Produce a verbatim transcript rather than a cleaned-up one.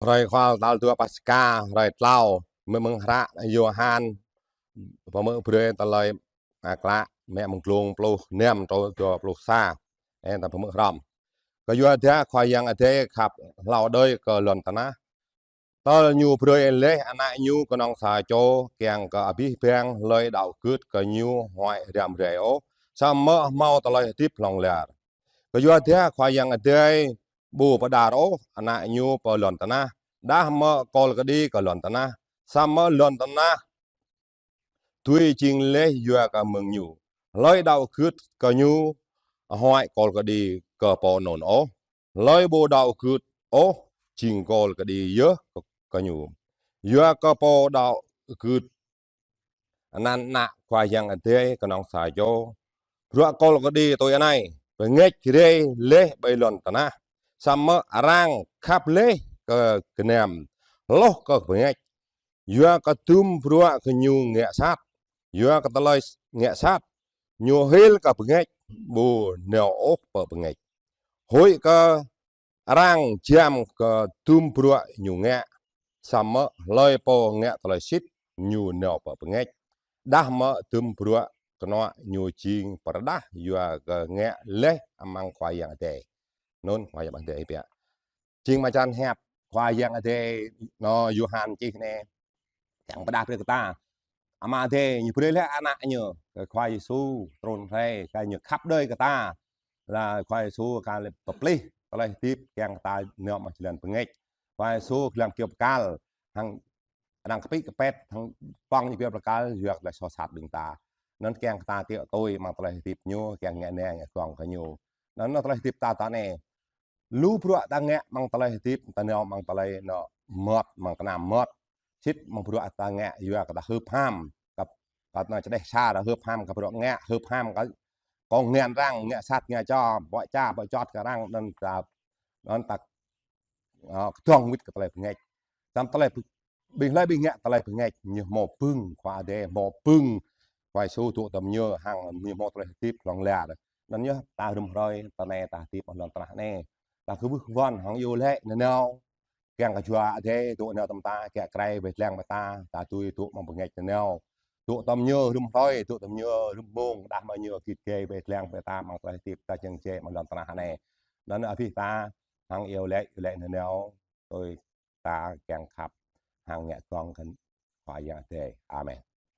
Hrơi Khua tal dua Paskha, hrơi tlâo, mơ̆ng hră Yôhan, pơmơ̆ brơi tơlơi Akhlak, mă mơ̆ng glông pluh năm truh dua pluh sa. Ơ, ta pơmơ̆ hrŏm. Kơyua dah Khua Yang Adai khăp hlâo đơi kơ lŏn tơnah, tơl Ñu brơi laih Ană Ñu kơnong sa čô, kiăng kơ abih bang hlơi đaŏ gưt kơ Ñu huăi răm rai ôh, samơ̆ hmâo tơlơi hơdip hlŏng lar. Kơyua dah Khua Yang Adai ƀu pơđar ôh Ană Ñu pơ lŏn tơnah, đah mơ̆ kol kơđi kơ lŏn tơnah, samơ̆ lŏn tơnah dưi jing laih yua kơ mơ̆ng Ñu. Hlơi đaŏ gưt kơ Ñu huăi kol kơđi kơ pô anŭn ôh. Hlơi ƀu đaŏ gưt ôh jing kol kơđi yơh kơ, kơ Ñu. Yua kơ pô đaŏ gưt anăn Ană Khua Yang Adai kơnong sa čô, bruă kol kơđi tui anai: pơngač rai laih ƀơi lŏn tơnah, samơ̆ arăng khăp laih kơ gơnam hloh kơ pơngač. Yua kơ dŭm bruă gơñu ngă sat, yua kơ tơlơi ngă sat, ñu hil kơ pơngač, ƀu nao ôh pơ pơngač, huĭ kơ arăng jăm kơ dŭm bruă ñu ngă. Samơ̆ hlơi pô ngă tơlơi sĭt, ñu nao pơ pơngač, đah mơ̆ dŭm bruă kơnuă ñu jing pơrơđah yua kơ ngă laih amăng Khua Yang Adai. Anŭn Khua Yang Adai biă. Jing mơčan hiăp Khua Yang Adai, nŏ Yôhan čih anai, kiăng pơdah brơi kơ ta. Ama Adai Ñu brơi laih Ană Ñu, kơ Khua Yêsu trŭn rai, kơ Ñu khăp đơi kơ ta. Lah Khua Yêsu kơ laih pơplih tơlơi hơdip kiăng kơ ta nao amăng jơlan pơngač. Khua Yêsu glăm kơyâo bơkal, hăng arăng kơpĭ kơpĕt, hăng pŏng Ñu kơyâo bơkal, yua kơ tơlơi soh sat ƀing ta. Anŭn kiăng kơ ta tiŏ tui amăng tơlơi hơdip Ñu, kiăng ngă anai ngă gơ̆ng kơ Ñu. Anŭn, anŭn tơlơi hơdip ta tơ anai. Lu bruă ta ngă amăng tơlơi hơdip, ta nao amăng tơlơi nŏ mơmŏt, amăng tơnam mơmŏt. Sĭt amăng bruă ta ngă yua kơ ta hưp ham, kơ, kơ ta čơđeh sa ta hưp ham kơ bruă ngă, hưp ham kơ kông ngăn arăng, ngă sat ngă čô, ƀô̆ ča ƀô̆ čot kơ arăng, anŭn ta, anŭn ta, ơ, kơdŏng wĭt kơ tơlơi pơngač. Samơ̆ tơlơi pơ-, ƀing hlơi ƀing ngă tơlơi pơngač, ñu hmâo bưng Khua Adai, hmâo bưng Khua Yêsu dŏ tơm ñu, hăng ñu hmâo tơlơi hơdip hlŏng lar. Anŭn yơh ta rĭm hrơi, tơ anai ta hơdip amăng lŏn tơnah anai, ta kwưh wơ̆n hăng iâu laĭ nanao, kiăng kơ Jua Adai dŏ nao tơm ta, kiăng kơ Krist wai lăng ƀơi ta, ta dưi dŏ amăng pơngač nanao. Dŏ tơm Ñu rĭm hrơi, dŏ tơm Ñu rĭm mông, đah mơ̆ Ñu git gai wai lăng ƀơi ta amăng tơlơi hơdip ta jing jĕ amăng lŏn tơnah anai. Anŭn abih ta hăng iâu laĭ, iâu laĭ nanao, tui ta kiăng khăp hăng ngă gơ̆ng kơ Khua Yang Adai. Amen.